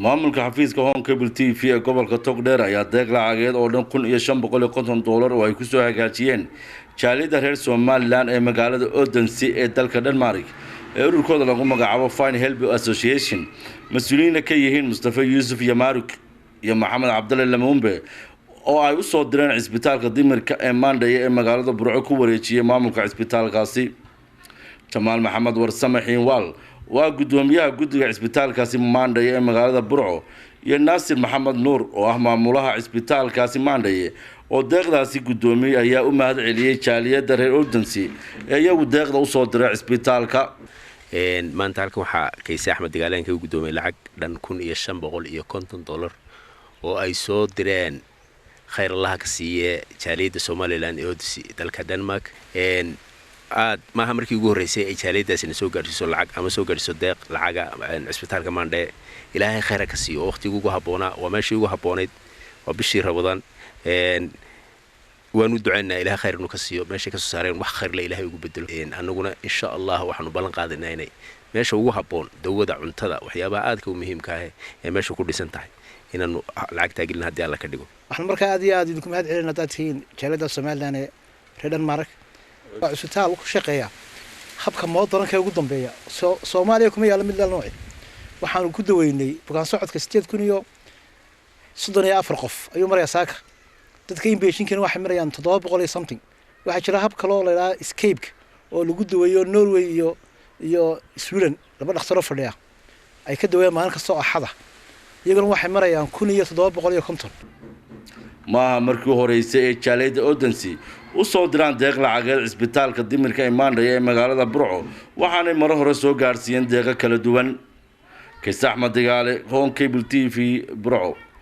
Maamulka xafiiska Horn Cable TV ee gobolka Togdheer ayaa deeq lacageed oo dhan $1,550 oo ay kusoo hagaajiyeen jaaliyadda reer Somaliland ee magaalada Odense ee dalka Denmark ee ururkooda lagu magacaabo Fine Help Association, mas-uuliyiinna ka yihiin Mustafa Yuusuf Yamaaruk iyo Maxamed Cabdalle Lamumbe, oo ay usoo direen cisbitaalka dimirka ee Maandhaya ee magaalada Burco ku wareejiyey maamulka cisbitaalkaasi. Jamaal Maxamed Warsame Xiinwaal waa guddoomiyaha guddiga cisbitaalkaasi Maandhaye ee magaalada Burco, iyo Naasir Maxamed Nuur oo ah maamulaha cisbitaalkaasi Maandhaye oo deeqdaasi guddoomiyey ayaa u mahad celiyey jaaliyadda reer Odense ee iyagu deeqda usoo diray cisbitaalka. Maanta halkan waxaa Kayse Axmed Dagaaleen kaga guddoomiyay lacag dhan $1,550 oo ay soo direen, khayr Allaha ka siiye, jaaliyadda Somaliland ee Odense, dalka Denmark. Aad maaha markii ugu horreysay ay jaaliyaddaasina soo gaadhsiiso lacag ama soo gaadhsiiso deeq lacaga cisbitaalka Maandhee. Ilaahay khayra ka siiyo oo waqtigii ugu habboonaa, waa meeshii ugu habboonayd, waa bishii Ramadaan. Waanu ducaynaa Ilahay khayr inuu ka siiyo, meeshay kasoo saareen wax khayrle Ilahay ugu bedelo. Annaguna insha Allah waxaanu ballan qaadaynaa inay meesha ugu habboon, dawada, cuntada, waxyaabaha aadka u muhiimka ah ee meesha ku dhisan tahay, inaanu lacagtaa gelin haddii Alla ka dhigo. Waxaan markaa aad iyo aad idinku mahad celin haddaad tihiin jaaliyadda Somaliland ee reer Denmark. Waa cusbitaal ku shaqeeya habka modernka ugu dambeeya. Soomaaliya kuma yaalla mid la nooci. Waxaanu ku daweynay bukaan socodka 8,034 qof ayuu marayaa saaka. Dadka inpatientkana waxay marayaan 700 iyo something. Waxaa jira hab kaloo la yidhaha escape oo lagu daweeyo Norway iyo Sweden, laba dhakhtaroo fadhiya ay ka daweeyaan maalin kastoo Axada. Iyaguna waxay marayaan 1,750. Maaha markii horeysay ee jaaliyadda Odense u soo diraan deeq lacageed cisbitaalka dimirka ee Maandhaya ee magaalada Burco, waxaanay maro hore soo gaadhsiiyeen deeqo kala duwan. Kayse Axmed Digaale, Horn Cable TV, Burco.